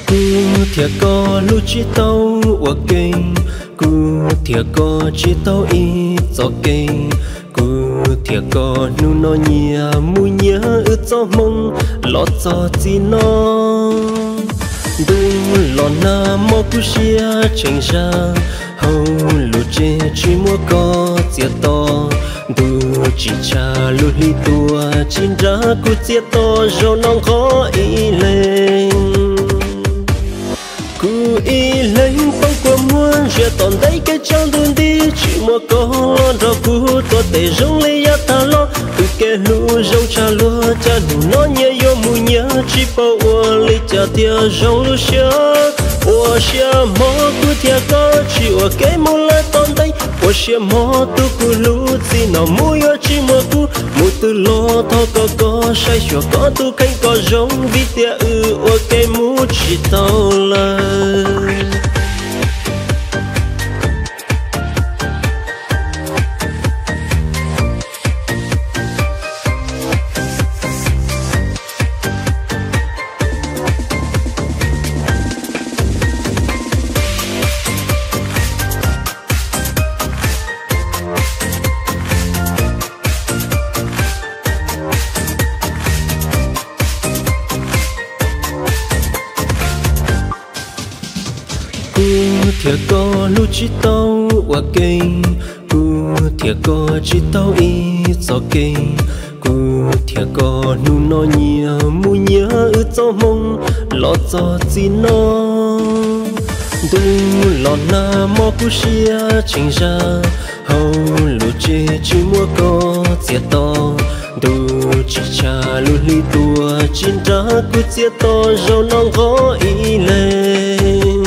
Kuv thiab koj hlub tsis tau ua ke, kuv thiab koj tsis tau ib txoj kev. Kuv thiab koj hnub no nyias mus nyias wb txoj hmoo los txog txij no. Ntuj los nag hmo kuv siab tshee zaj, hauv lub tsev tsis muaj koj txiav to. Ntuj tsis tshaj lub hli tuaj tsis nrag kuv txiav to zaum no nqov ib leeg. Kuv ib leeg poob kua muag ntsia tom ntej kev tsaus ntuj nti, tsis muaj koj los nrog kuv tuav tes zoo li yav tag los. Wb kev hlub zoo tshaj luag cas hnub no nyias yuav mus nyias tsis paub ua li cas thiaj zoo lub siab. Ua siab hmo kuv thiab koj tsis ua ke mus lawm tom ntej. Ua siab hmo tus kuv hlub txij no mus yuav tsis muaj kuv, mus twg los thov kom koj saib xyuas koj tus kheej kom zoo vim tias wb ua ke mus tsis tau lawm. Kuv thiab koj hlub tsis tau ua ke, kuv thiab koj tsis tau ib txoj kev. Kuv thiab koj hnub no nyias mus nyias wb txoj hmoo los txog txij no. Ntuj los nag hmo kuv siab tshee zaj, hauv lub tsev tsis muaj koj txiav to. Ntuj tsis tshaj lub hli tuaj tsis nrag kuv txiav to zaum no nqov ib leeg.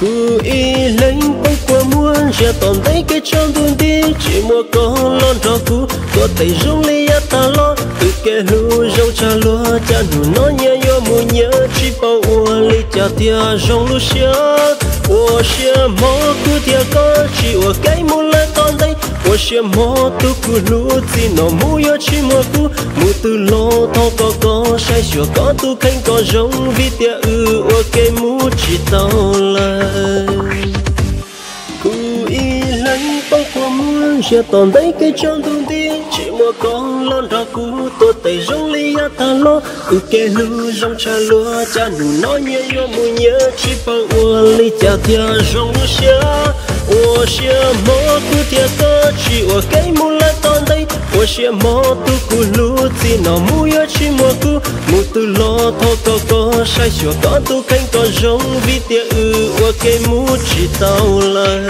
Kuv ib leeg poob kua muag ntsia tom ntej kev tsaus ntuj nti, tsis muaj koj los nrog kuv tuav tes zoo li yav tag los. Wb kev hlub zoo tshaj luag cas hnub no nyias yuav mus nyias tsis paub ua li cas thiaj zoo lub siab. Ua siab hmo kuv thiab koj tsis ua ke mus lawm tom ntej. Ua siab hmo tus kuv hlub txij no mus yuav tsis muaj kuv, mus twg los thov kom koj saib xyuas koj tus kheej kom zoo vim tias wb ua ke mus tsis tau lawm. Kuv ib leeg poob kua muag ntsia tom ntej kev tsaus ntuj nti, tsis muaj koj los nrog kuv tuav tes zoo li yav tag los. Wb kev hlub zoo tshaj luag cas hnub no nyias yuav mus nyias tsis paub ua li cas thiaj zoo lub siab. Ua siab hmo kuv thiab koj tsis ua ke mus lawm tom ntej. Ua siab hmo tus kuv hlub txij no mus yuav tsis muaj kuv, mus twg los thov kom koj saib xyuas koj tus kheej kom zoo vim tias wb ua ke mus tsis tau lawm.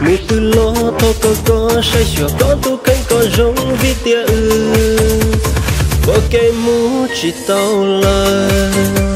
Mus twg los thov kom koj saib xyuas koj tus kheej kom zoo vim tias wb ua ke mus tsis tau lawm.